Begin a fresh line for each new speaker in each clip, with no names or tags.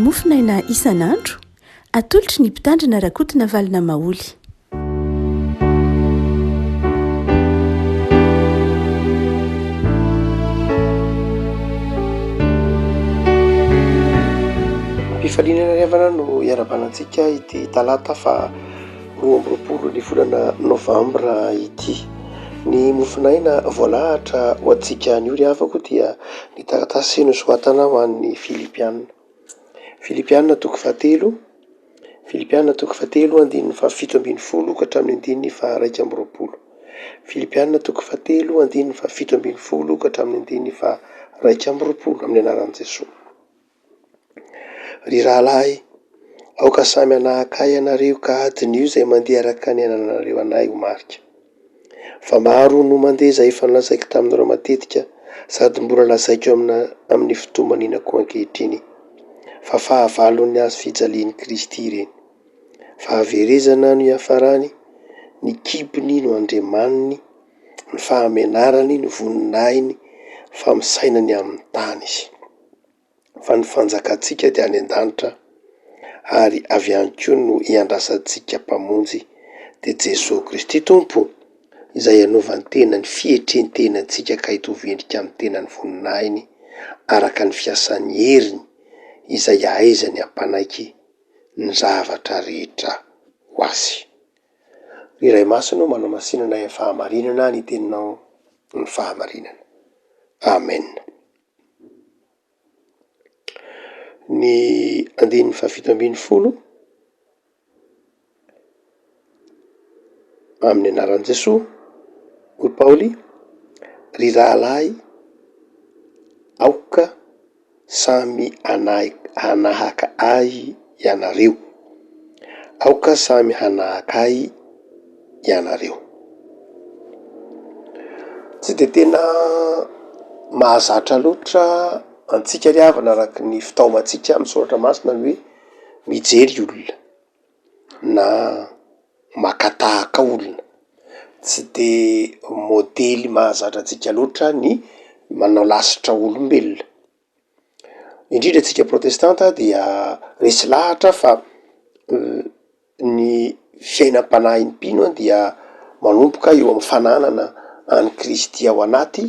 Mofonaina isan'andro, atolotry ny Mpitandrina Rakotonavalona Maholy.
Am-pifaliana ry havana no iarahabana antsika ity talata faha 22 ny volana novambra ity. Ny mofonaina voalahatra ho antsika anio ry havako dia ny taratasy nosoratana ho an'ny Filipiana. Filipiana toko fahatelo, Filipiana toko fahatelo andininy fahafito ambin'ny folo ka hatramin'ny andininy faha-iraika amby roapolo. Filipiana toko fahatelo andininy fahafito ambin'ny folo ka hatramin'ny andininy faha-iraika amby roapolo amin'ny anaran'i Jesoa. Ry rahalahy, aoka samy hanahaka ahy ianareo ka diniho izay mandeha araka ny anananareo anay ho marika. Fa maro no mandeha izay efa nolazaiko taminareo matetika sady mbola lazaiko amina amin'ny fitomaniana koa ankehitriny, fa fahavalon'ny hazo fijalian'i Kristy ireny. Fahaverezana no iafarany, ny kibony no andriamaniny, ny fahamenarany no voninahiny, fa misaina ny amin'ny tany izy. Fa ny fanjakantsika dia any an-danitra, ary avy any koa no iandrasantsika Mpamonjy, dia Jesoa Kristy Tompo, izay hanova ny tenany fietren-tenantsika ka hitovy endrika amin'ny tenan'ny voninahiny, araka ny fiasan'ny heriny izay ahaizany hampanaiky ny zavatra rehetra ho Azy. Ry Ray Masina ô, manamasina anay amin'ny fahamarinana ny teninao ny fahamarinana. Amen. Ny andininy fahafito ambin'ny folo, amin'ny anaran'i Jesoa, hoy Paoly, ry rahalahy, aoka samy hanahy- hanahaka ahy ianareo, aoka samy hanahaka ahy ianareo. Tsy de tena mahazatra loatra antsika ry havana araka ny fitaomantsika amin'ny soratra masina ny hoe mijery olona na maka tahaka olona. Tsy de môdely mahazatra antsika loatra ny manao lasitra olombelona. Indrindra antsika protestanta dia resy lahatra fa ny fiainam-panahin'ny mpino dia manomboka eo amin'ny fananana an'i Kristy ao anaty,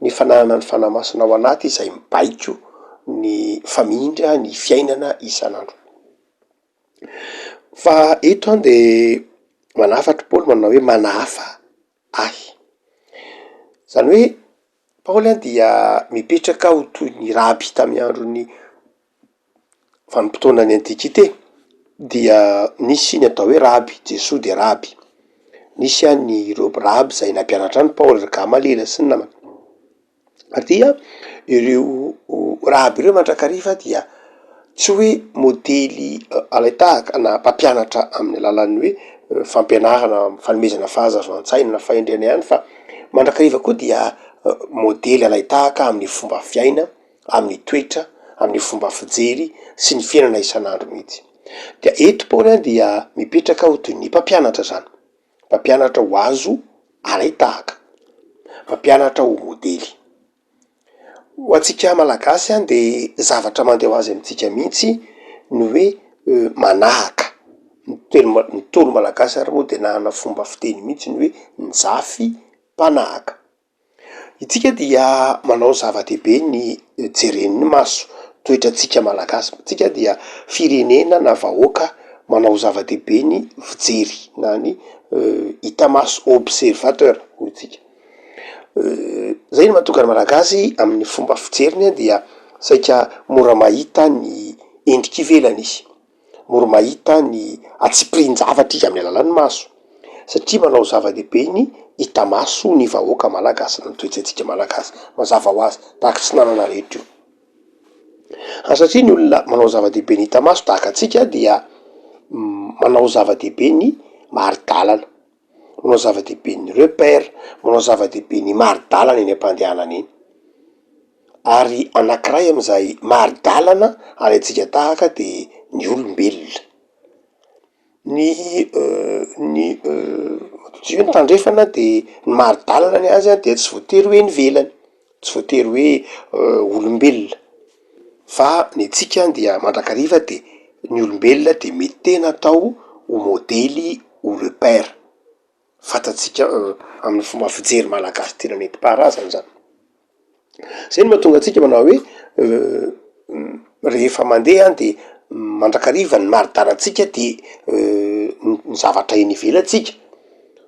ny fananana ny Fanahy Masina ao anaty izay mibaiko ny famindra ny fiainana isan'andro. Fa eto an de manafatra i Paoly manao hoe manahafa ahy, zany hoe Paoly an dia mipetraka ho toy ny raby tamin'ny andron'ny vanim-potoanan'ny antikite, dia nisy ny atao hoe raby, Jesoa dia raby, nisy any ireo raby izay nampianatra an'i Paoly, ry Gamaliela sy ny namany. Ary dia ireo raby ireo mandrakariva dia tsy hoe modely alain-tahaka na mpampianatra amin'ny alalan'ny hoe fampianarana, fanomezana fahazavan-tsaina na fahendrena ihany fa mandrakariva koa dia modely alain-tahaka amin'ny fomba fiaina, amin'ny toetra, amin'ny fomba fijery sy ny fiainana isan'andro mihitsy. Dia eto Paoly an dia mipetraka ho toy ny mpampianatra zany. Mpampianatra ho azo alain-tahaka, mpampianatra ho modely. Ho antsika Malagasy an de zavatra mandeha ho azy amintsika mihitsy ny hoe manahaka, ny teny ma- ny ntaolo malagasy ary moa de nanana fomba fiteny mihitsy ny hoe ny zafy mpanahaka. Itsika dia manao zava-dehibe ny jeren'ny maso, toetrantsika malagasy, tsika dia firenena na vahoaka manao zava-dehibe ny fijery na ny hita maso, observateur hoy tsika. Zay no mahatonga ny malagasy amin'ny fomba fijeriny dia saika mora mahita ny endrika ivelany izy. Mora mahita ny antsipirihin-javatra izy amin'ny alalan'ny maso, satria manao zava-dehibe ny hita maso ny vahoaka malagasy na ny toe-tsaintsika malagasy, mazava ho azy, tahaka tsy nanana rehetra io. Ary satria ny olona manao zava-dehibe ny hita maso tahaka antsika dia manao zava-dehibe ny mari-dalana, manao zava-dehibe ny repère, manao zava-dehibe ny mari-dalana eny am-pandehanana eny. Ary anankiray amin'izay mari-dalana alaintsika tahaka de ny olombelona. Ny ny ataontsika hoe ny tandrefana de ny mari-dalana ny azy an de tsy voatery hoe eny ivelany, tsy voatery hoe olombelona. Fa ny antsika dia mandrakariva dia ny olombelona dia mety tena atao ho modely, ho repère. Fantatsika amin'ny fomba fijery malagasy tena nentim-paharazana zany. Zay no mahatonga antsika manao hoe rehefa mandeha de mandrakariva ny mari-dalantsika de ny zavatra eny ivelantsika,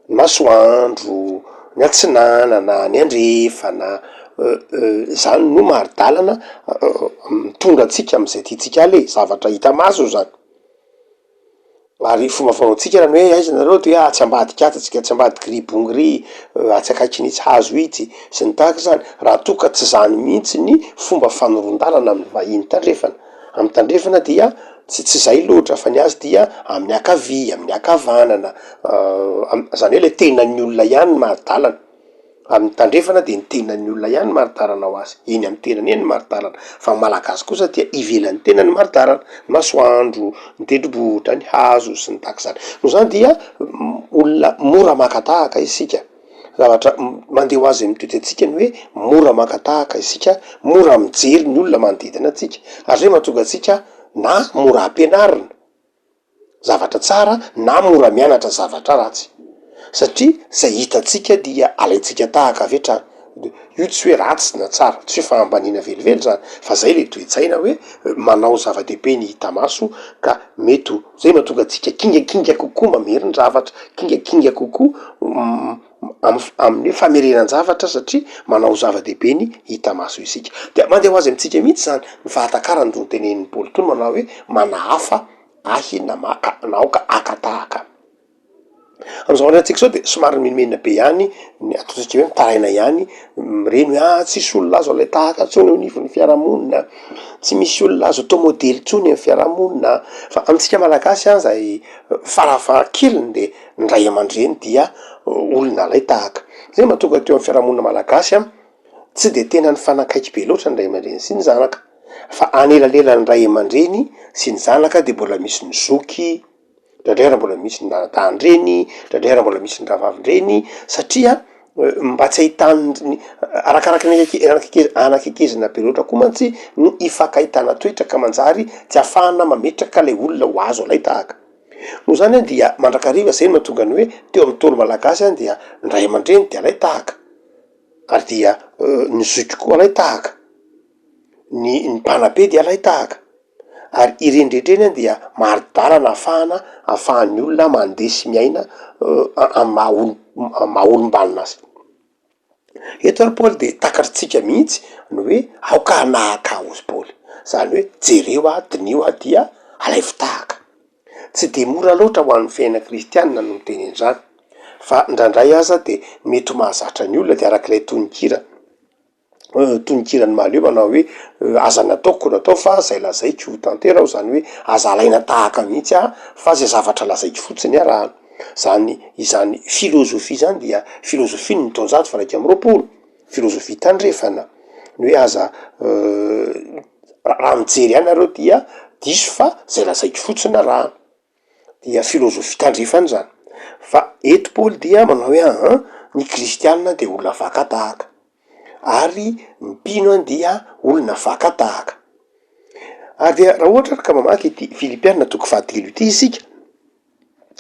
ny masoandro, ny atsinanana, ny andrefana, zany no mari-dalana mitondra antsika am'zay tiantsika aleha, zavatra hita maso zany. Ary fomba fanaontsika raha ny hoe aiza nareo de hoe atsy ambadika atsy atsika atsy ambadiky ry bongo ry, atsy akaikin'itsy hazo itsy sy ny tahaka izany, raha toa ka tsy zany mihitsy ny fomba fanoron-dalana amin'ny vahiny tandrefana. Amin'ny tandrefana dia tsy tsy zay loatra fa ny azy dia amin'ny ankavia, amin'ny ankavanana, zany hoe le tenan'ny olona ihany no maha-dalana. Amin'ny tandrefana dia ny tenan'ny olona ihany no mari-dalana ho azy, eny amin'ny tenany eny ny mari-dalana, fa ny malagasy kosa dia ivelan'ny tenany ny mari-dalana, ny masoandro, ny tendrombohitra, ny hazo sy ny tahaka izany. Noho izany dia olona mora maka tahaka isika, zavatra mandeha ho azy amin'ny toetrantsika ny hoe mora maka tahaka isika, mora mijery ny olona manodidina antsika, ary izay mahatonga antsika na mora ampianarina. zavatra tsara na mora mianatra zavatra ratsy satria zay hitantsika dia alaintsika tahaka avy hatrany, io tsy hoe ratsy na tsara, tsy hoe fahambaniana velively zany fa zay le toe-tsaina hoe manao zava-dehibe ny hita maso ka mety ho zay mahatonga antsika kingakinga kokoa mamerin-javatra, kingakinga kokoa am- amin'ny hoe famerenan-javatra satria manao zava-dehibe ny hita maso isika. De mandeha ho azy amintsika mihitsy zany ny fahatakarana itony tenenin'i Paoly itony manao hoe manahafa ahy na maka na aoka haka tahaka. Am'zao androntsika zao de somary mimenomenona be ihany ny ataontsika hoe mitaraina ihany mireny hoe ah tsisy olona azo alain-tahaka intsony eo anivon'ny fiarahamonina, tsy misy olona azo atao modely intsony amy fiarahamonina, fa amintsika malagasy an zay farafahakeliny de ny ray aman-dreny dia olona alai-tahaka. Zay mahatonga teo amin'ny fiarahamonina malagasy an, tsy de tena nifanakaiky be loatra ny ray aman-dreny sy ny zanaka, fa anelanelan'ny ray aman-dreny sy ny zanaka de mbola misy ny zoky, indraindray ary mbola misy ny anadahin-dreny, indraindray ary mbola misy ny rahavavin-dreny, satria mba tsy ahitan'ny, arakaraky ny anake- anakekezina be loatra koa mantsy no ifankahitana toetra ka manjary tsy ahafahana mametraka lay olona ho azo alai-tahaka. Noho izany an dia mandrakariva zay no mahatonga ny hoe teo amin'ny Ntaolo malagasy an dia ny ray aman-dreny dia alay tahaka, ary dia ny zoky koa alay tahaka, ny ny mpanabe dia alay tahaka, ary ireny rehetra ireny an dia mari-dalana ahafahana ahafahan'ny olona mandeha sy miaina amin'ny maha olo- maha olom-banona azy. Eto ary Paoly dia takatritsika mihitsy ny hoe aoka hanahaka ahy hozy Paoly, zany hoe jereo aho, diniho aho dia alaivo tahaka. Tsy dia mora loatra ho an'ny fiainana kristianina no miteny an'izany, fa indraindray aza dia mety ho mahazatra ny olona dia arak'ilay tononkira, tononkiran'i Mahaleo manao hoe aza ny ataoko no atao fa zay lazaiko ho tanteraho, zany hoe aza alaina tahaka mihitsy aho fa zay zavatra lazaiko fotsiny arahana. Zany izany filôzôfia zany dia filôzôfia ny taonjato faha 21, filôzôfia tandrefana, ny hoe aza raha mijery ihany nareo dia diso fa zay lazaiko fotsiny arahana, dia filôzôfia tandrefana zany, fa eto Paoly dia manao hoe aa ny kristianina de olona faka tahaka, ary ny mpino an dia olona faka tahaka, ary dia raha ohatra ary ka mamaky ity Filipiana toko fahatelo ity isika,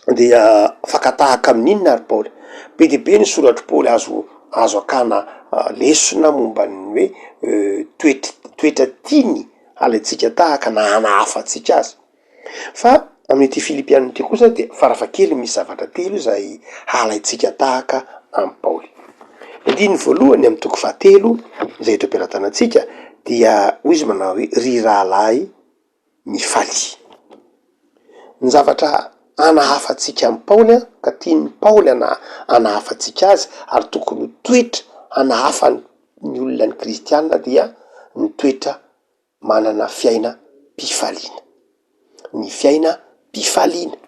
dia fakan-tahaka amin'inona ary Paoly? Be dia be ny soratr'i Paoly azo azo akana lesona momba ny hoe toetr- toetra tiany halaintsika tahaka na hanahafantsika azy. Fa amin'ity Filipiana ity kosa dia farafahakeliny misy zavatra telo izay halaintsika tahaka amin'i Paoly. Ny andininy voalohany amin'ny toko fahatelo izay eto am-pelatanantsika dia hoy izy manao hoe ry rahalahy mifalia. Ny zavatra anahafantsika an'i Paoly ka tian'i Paoly ana- anahafantsika azy ary tokony ho toetra hanahafany ny olona ny kristiana dia ny toetra manana fiainam-pifaliana, ny fiainam-pifaliana.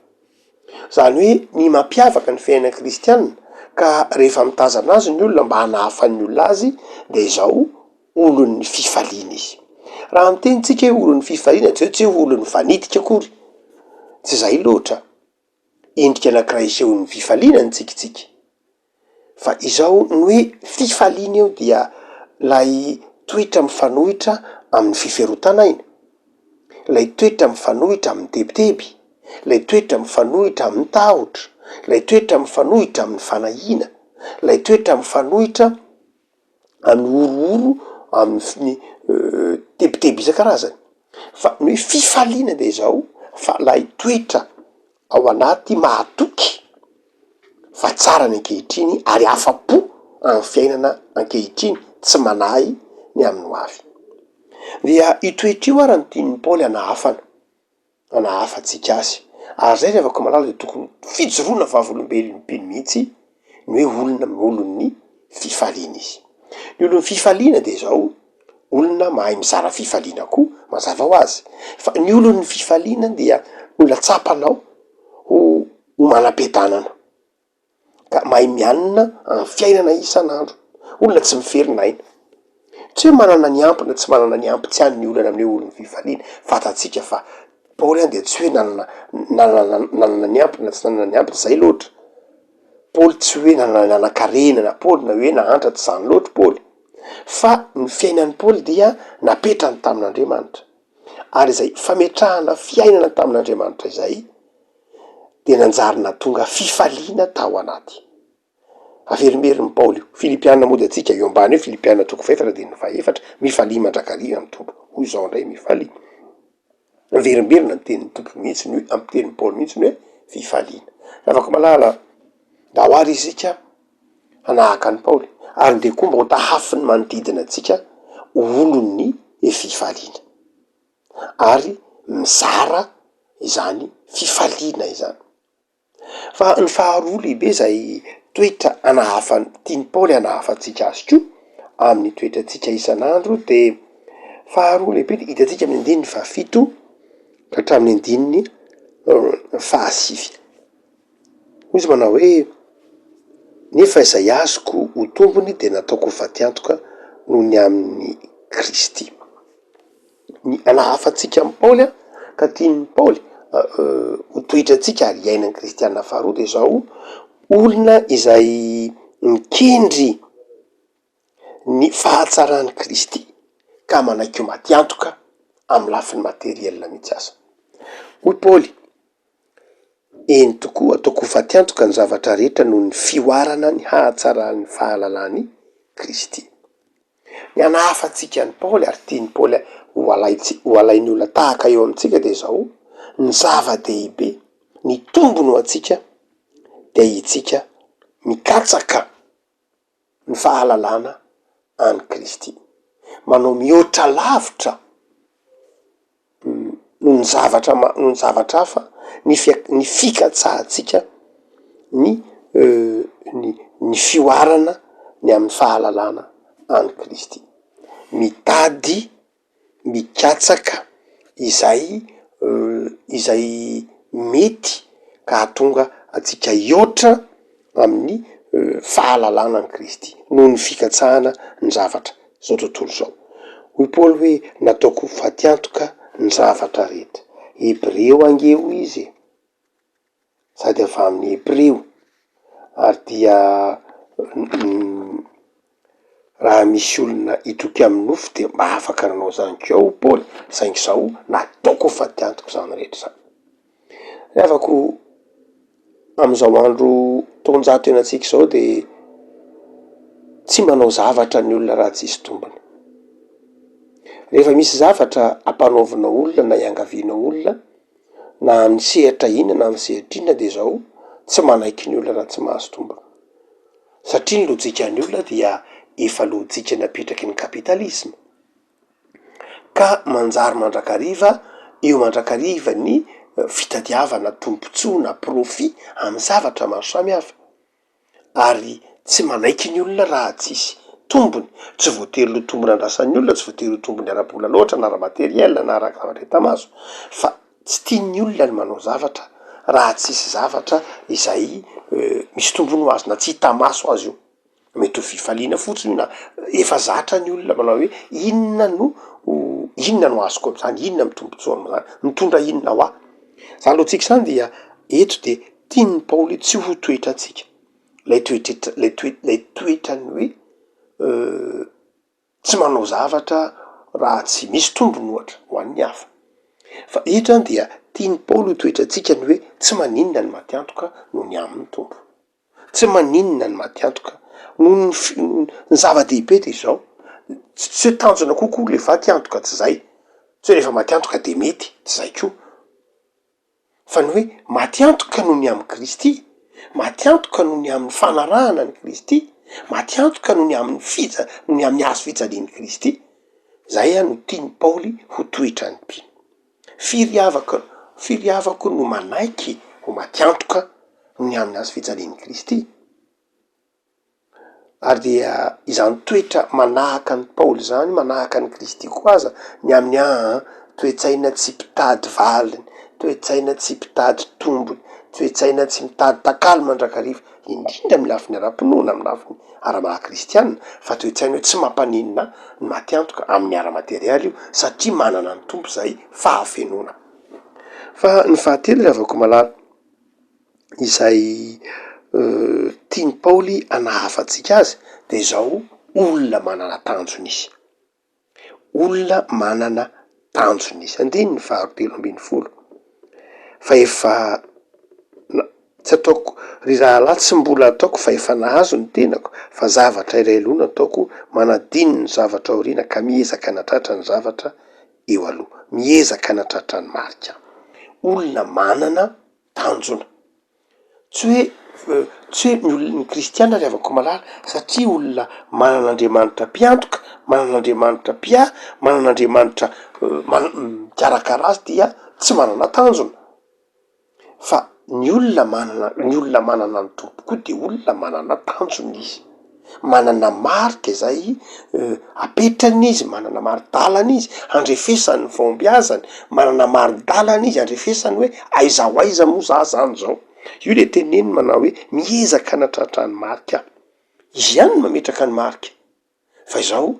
Zany hoe ny mampiavaka ny fiainana kristiana ka rehefa mitazana azy ny olona mba hanahafan'ny olona azy de izao olon'ny fifaliana izy. Raha miteny tsika hoe olon'ny fifaliana de tsy hoe olon'ny vanitika akory, tsy zay loatra, endrika anakiray isehoan'ny fifaliana ny tsikitsiky, fa izao ny hoe fifaliana io dia lay toetra mifanohitra amin'ny fiferotan'aina. Ilay toetra mifanohitra amin'ny tebiteby, ilay toetra mifanohitra amin'ny tahotra, ilay toetra mifanohitra amin'ny fanahiana, ilay toetra mifanohitra amin'ny horohoro, amin'ny tebiteby isan-karazany. Fa ny hoe fifaliana de izao, fa ilay toetra ao anaty mahatoky fa tsara ny ankehitriny ary afa-po amin'ny fiainana ankehitriny, tsy manahy ny amin'ny ho avy. Dia io toetra io ary no tian'i Paoly hanahafana, hanahafantsika azy. Ary izay ry havako malala dia tokony fijoroana vavolombelon'ny mpino mihitsy ny hoe olona olon'ny fifaliana izy. Ny olon'ny fifaliana dia izao, olona mahay mizara fifaliana koa mazava ho azy, fa ny olon'ny fifaliana dia olona tsapanao ho ho manam-piadanana, ka mahay mianina amin'ny fiainana isan'andro, olona tsy miferinaina, tsy hoe manana ny ampy na tsy manana ny ampy tsy any ny olana amin'ny hoe olon'ny fifaliana, fantatsika fa Paoly an dia tsy hoe nanana nanana nanana ny ampy na tsy nanana ny ampy, zay loatra, Paoly tsy hoe nanana nanan-karena na Paoly na hoe nahantra tsy zany loatra Paoly, fa ny fiainan'i Paoly dia napetrany tamin'Andriamanitra, ary izay fametrahana fiainana tamin'Andriamanitra izay dia nanjary nahatonga fifaliana tao anaty. Averimberin'i Paoly io. Filipiana mody antsika eo ambany eo, Filipiana toko fahefatra andininy fahefatra, mifalia mandrakariva amin'ny Tompo. Hoy izao indray, mifalia. Miverimberina ny tenin'ny Tompo mihitsy ny hoe, amin'ny tenin'i Paoly mihitsy ny hoe fifaliana. Ravako malala, ndao ary isika hanahaka an'i Paoly, ary ndeha koa mba ho tahafin'ny manodidina antsika ho olon'ny fifaliana, ary mizara izany fifaliana izany. Fa ny faharoa lehibe izay toetra anahafan-, tian'i Paoly anahafantsika azy koa amin'ny toetrantsika isan'andro de faharoa lehibe de hitantsika amin'ny andininy fahafito ka hatramin'ny andininy fahasivy. Hoy izy manao hoe, nefa izay azoko ho tombony de nataoko ho fatiantoka noho ny amin'i Kristy. Ny anahafantsika amin'i Paoly an, ka tian'i Paoly ho toetrantsika ary iainan'ny kristiana faharoa dia izao, olona izay mikendry ny fahatsaran'i Kristy ka manaiky ho maty antoka amin'ny lafiny materiel mihitsy aza. Hoy Paoly, eny tokoa ataoko ho faty antoka ny zavatra rehetra noho ny fihoarana ny hahatsaran'ny fahalalan'i Kristy. Ny anahafantsika an'i Paoly ary tian'i Paoly ho alaintsika, ho alain'ny olona tahaka eo amintsika dia izao, ny zava-dehibe, ny tombony ho antsika dia itsika mikatsaka ny fahalalana an'i Kristy. Manao mihoatra lavitra noho ny zavatra ma- noho ny zavatra hafa ny fia- ny fikatsahantsika ny ny ny fihoarana ny amin'ny fahalalana an'i Kristy. Mitady, mikatsaka izay izay mety ka hahatonga antsika hihoatra amin'ny fahalalana an'i Kristy noho ny fikatsahana ny zavatra izao tontolo izao. Hoy Paoly hoe, Nataoko ho fatiantoka ny zavatra rehetra. Hebreo ange hoy izy e, sady avy amin'ny Hebreo, ary dia raha misy olona hitoky amin'ny nofo dia mba afaka nanao izany koa hoy Paoly, saingy izao nataoko ho fatiantoka izany rehetra izany. Ry havako, amin'izao andro taonjato iainantsika izao dia tsy manao zavatra ny olona raha tsisy tombony. Rehefa misy zavatra ampanaovina olona na iangaviana olona na amin'ny sehatra inona na amin'ny sehatra inona dia izao, tsy manaiky ny olona raha tsy mahazo tombony. Satria ny lojikan'ny olona dia efa lojika napetraky ny kapitalisma. Ka manjary mandrakariva eo mandrakariva ny fitadiavana tombontsoa na profit amin'ny zavatra maro samihafa, ary tsy manaiky ny olona raha tsisy tombony, tsy voatery ho tombony andrasan'ny olona, tsy voatery ho tombony ara-bola loatra na ara-materiel na ara-zavatra hita maso, fa tsy tian'ny olona ny manao zavatra raha tsisy zavatra izay misy tombony ho azy na tsy hita maso azy io. Mety ho fifaliana fotsiny io na efa zatra ny olona manao hoe inona no inona no azoko am'zany, inona no tombotsoa am'zany, mitondra inona ho ahy. Zany lojika zany dia eto de tian'i Paoly tsy ho toetrantsika lay toetretra lay toe- lay toetran'ny hoe tsy manao zavatra raha tsy misy tombony ohatra ho an'ny hafa. Fa eto zany dia tian'i Paoly ho toetrantsika ny hoe tsy maninona ny maty antoka noho ny amin'ny Tompo. Tsy maninona ny maty antoka noho ny fi- ny zava-dehibe de izao, tsy tsy hoe tanjona kokoa le vaty antoka tsy zay, tsy hoe rehefa maty antoka de mety, tsy zay koa. Fa ny hoe maty antoka noho ny amin'i Kristy, maty antoka noho ny amin'ny fanarahana an'i Kristy, maty antoka noho ny amin'ny fija- noho ny amin'ny hazo fijalian'i Kristy, zay no tian'i Paoly ho toetran'ny mpino. Firy havako, firy havako no manaiky ho maty antoka noho ny amin'ny hazo fijalian'i Kristy? Ary dia izany toetra manahaka an'i Paoly izany, manahaka an'i Kristy koa aza, ny amin'ny aa toe-tsaina tsy mpitady valiny, toe-tsaina tsy mpitady tombony, toe-tsaina tsy mitady takalo mandrakariva, indrindra amin'ny lafiny ara-pinoana, amin'ny lafiny ara-maha-kristiana, fa toe-tsaina hoe tsy mampaninona ny maty antoka amin'ny ara-materialy io, satria manana ny Tompo izay fahafenoana. Fa ny fahatelo ry havako malala. izay tian'i Paoly hanahafantsika azy de izao, olona manana tanjona izy, olona manana tanjona izy, andininy faha 13, fa efa na- tsy ataoko, ry rahalahy tsy mbola ataoko fa efa nahazo ny tenako fa zavatra iray aloha no ataoko, manadino ny zavatra aoriana ka miezaka hanatratra ny zavatra eo aloha, miezaka hanatratra ny marika, olona manana tanjona. Tsy hoe tsy hoe ny olona ny kristiana ry havako malala satria olona manana Andriamanitra mpiantoka, manana Andriamanitra mpiahy, manana Andriamanitra mikarakara azy dia tsy manana tanjona. Fa ny olona manana ny olona manana ny Tompo koa de olona manana tanjona izy. Manana marika izay apetrany izy, manana mari-dalana izy handrefesany ny fahombiazany, manana mari-dalana izy handrefesany hoe aiza ho aiza moa za zany zao. Io le teneniny manao hoe miezaka hanatratra ny marika aho. Izy ihany no mametraka ny marika, fa izao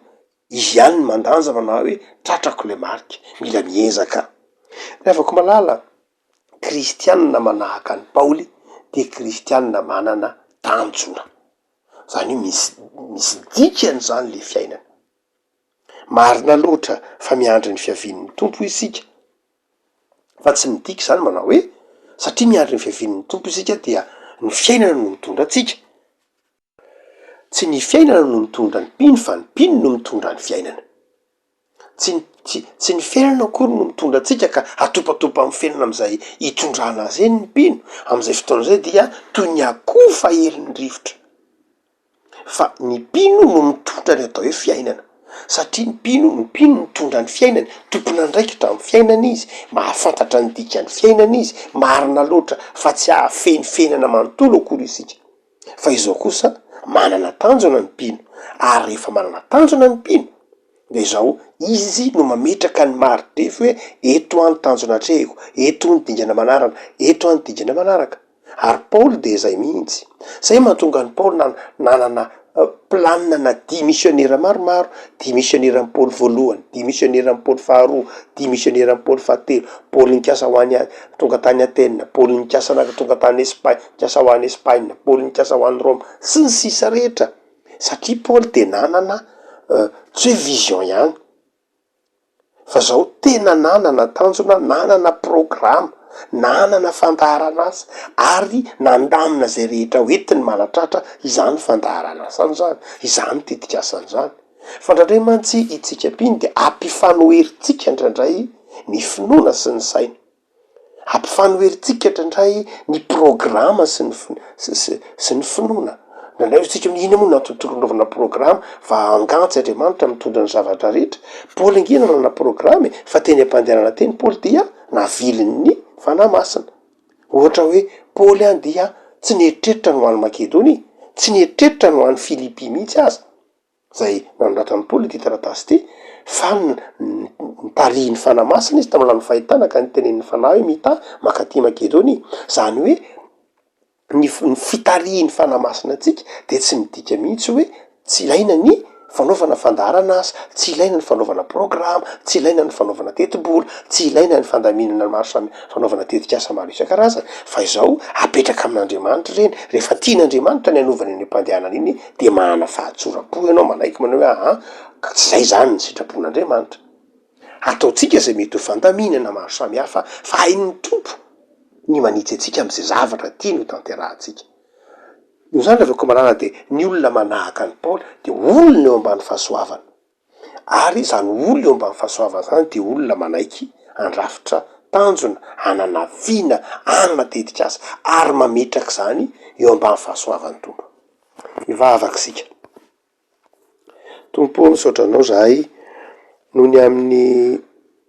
izy ihany no mandanja manao hoe tratrako le marika, mila miezaka aho. Ry havako malala, kristianina manahaka an'i Paoly dia kristianina manana tanjona. Zany hoe misy misy dikany zany le fiainana. Marina loatra fa miandry ny fiavian'ny Tompo isika, fa tsy midika izany manao hoe satria miandry ny fiavian'ny Tompo isika dia ny fiainana no mitondra antsika. Tsy ny fiainana no mitondra ny mpino fa ny mpino no mitondra ny fiainana. Tsy ny tsy tsy ny fiainana akory no mitondra antsika ka atopatopa amin'ny fiainana amin'izay itondrana azy eny ny mpino, amin'izay fotoana izay dia toy ny akoho fahelin'ny rivotra. Fa ny mpino no mitondra ny atao hoe fiainana, satria ny mpino ny mpino mitondra ny fiainany, tompon'andraikitra amin'ny fiainany izy, mahafantatra ny dikan'ny fiainana izy, marina loatra fa tsy hahafehy ny fiainana manontolo akory isika. Fa izao kosa, manana tanjona ny mpino, ary rehefa manana tanjona ny mpino, de izao, izy no mametraka ny mari-drefy hoe eto aho ny tanjona atrehiko, eto ny dingana manarana, eto aho ny dingana manaraka. Ary Paoly de izay mihitsy. Zay mahatonga an'i Paoly na- nanana planina na dia misionera maromaro, dia misioneran'i Paoly voalohany, dia misioneran'i Paoly faharoa, dia misioneran'i Paoly fahatelo, Paoly nikasa ho any tonga tany Atena, Paoly nikasa tonga tany Espaina, nikasa ho any Espaina, Paoly nikasa ho any Roma, sy ny sisa rehetra, satria Paoly dia nanana tsy hoe vision ihany, Fa zao tena nanana tanjona, nanana programa, nanana fandaharan'asa ary nandamina izay rehetra ho entiny manatratra izany fandaharan'asany izany, izany tetik'asany izany. Fa indraindray mantsy itsika mpino dia ampifanoherintsika indraindray ny finoana sy ny saina. Ampifanoherintsika indraindray ny programa sy ny sy ny finoana. Indraindray hoy isika hoe inona moa no antony tokony hanaovana programa fa angaha tsy Andriamanitra mitondra ny zavatra rehetra? Paoly ange nanana programa e, fa teny am-pandehanana teny Paoly dia navilin'ny Fanahy Masina. Ohatra hoe Paoly an dia tsy nieritreritra ny ho any Makedonia, tsy nieritreritra ny ho any Filipy mihitsy aza. izay nanoratan'i Paoly ity taratasy ity, fa nitarihin'ny Fanahy Masina izy tamin'ny alalan'ny fahitana ka nitenenin'ny Fanahy hoe mita mankaty Makedonia. Izany hoe ny ny fitarihin'ny Fanahy Masina antsika dia tsy midika mihitsy hoe tsy ilaina ny fanaovana fandaharan'asa, tsy ilaina ny fanaovana programa, tsy ilaina ny fanaovana tetibola, tsy ilaina ny fandaminana maro samy fanaovana tetikasa maro isan-karazany, fa izao apetraka amin'Andriamanitra ireny, rehefa tian'Andriamanitra ny hanovana iny am-pandehanana iny dia manana fahatsoram-po ianao manaiky manao hoe aa ka tsy zay zany ny sitrapon'Andriamanitra. Ataontsika izay mety ho fandaminana maro samihafa fa hain'ny Tompo ny manitsy antsika amin'izay zavatra tiany ho tanterahantsika. Noho izany ry havako malala dia ny olona manahaka an'i Paoly dia olona eo ambany fahasoavana. Ary izany olona eo ambany fahasoavana izany dia olona manaiky handrafitra tanjona, hanana vina, hanana tetikasa ary mametraka izany eo ambany fahasoavan'ny Tompo. Hivavaka isika. Tompo ô, misaotra Anao izahay noho ny amin'ny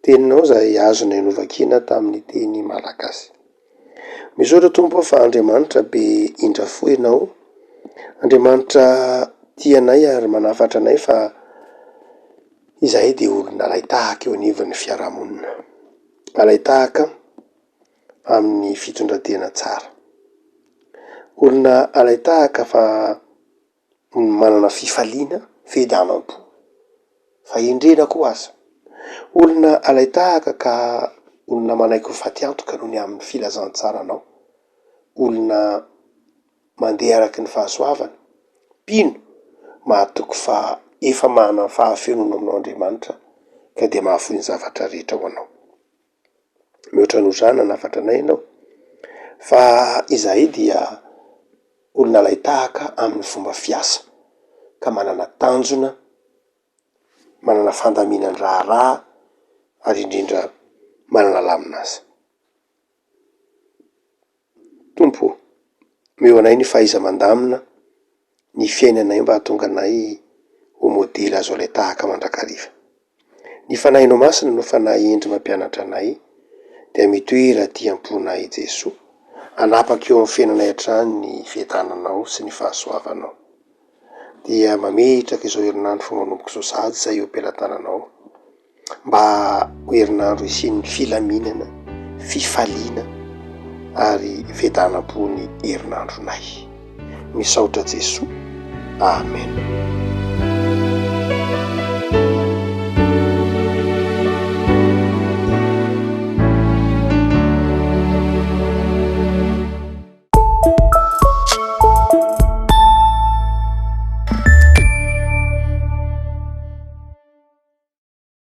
Teninao izay azonay novakiana tamin'ny teny malagasy. Misaotra Tompo ô fa Andriamanitra be indra fo Ianao, Andriamanitra tia anay ary manafatra anay fa izahay dia olona alain-tahaka eo anivon'ny fiarahamonina, alain-tahaka amin'ny fitondran-tena tsara, olona alain-tahaka fa manana fifaliana, fiadanam-po, fahendrena koa aza. Olona alain-tahaka ka olona manaiky ho faty antoka noho ny amin'ny filazantsaranao. Olona mandeha araky ny fahasoavana, mpino, mahatoky fa efa manana fahafenoana aminao Andriamanitra ka dia mahafoy ny zavatra rehetra ho anao. Mihoatra noho izany nanafatra anay ianao fa izahay dia olona alain-tahaka amin'ny fomba fiasa ka manana tanjona, manana fandaminan-draharaha ary indrindra manana lamin'asa. Tompo ô, omeo anay ny fahaiza-mandamina ny fiainanay mba hahatonga anay ho modely azo alain-tahaka mandrakariva. Ny Fanahinao Masina no Fanahy hendry mampianatra anay, dia mitoera aty am-ponay Jesoa, hanapaka eo amin'ny fiainanay hatrany ny fiadananao sy ny fahasoavanao. Dia mametraka izao herinandro vao manomboka izao sahady izay eo am-pelatananao. mba ho herinandro hisian'ny filaminana, fifaliana ary fiadanam-po ny herinandronay. Misaotra Jesoa. Amen.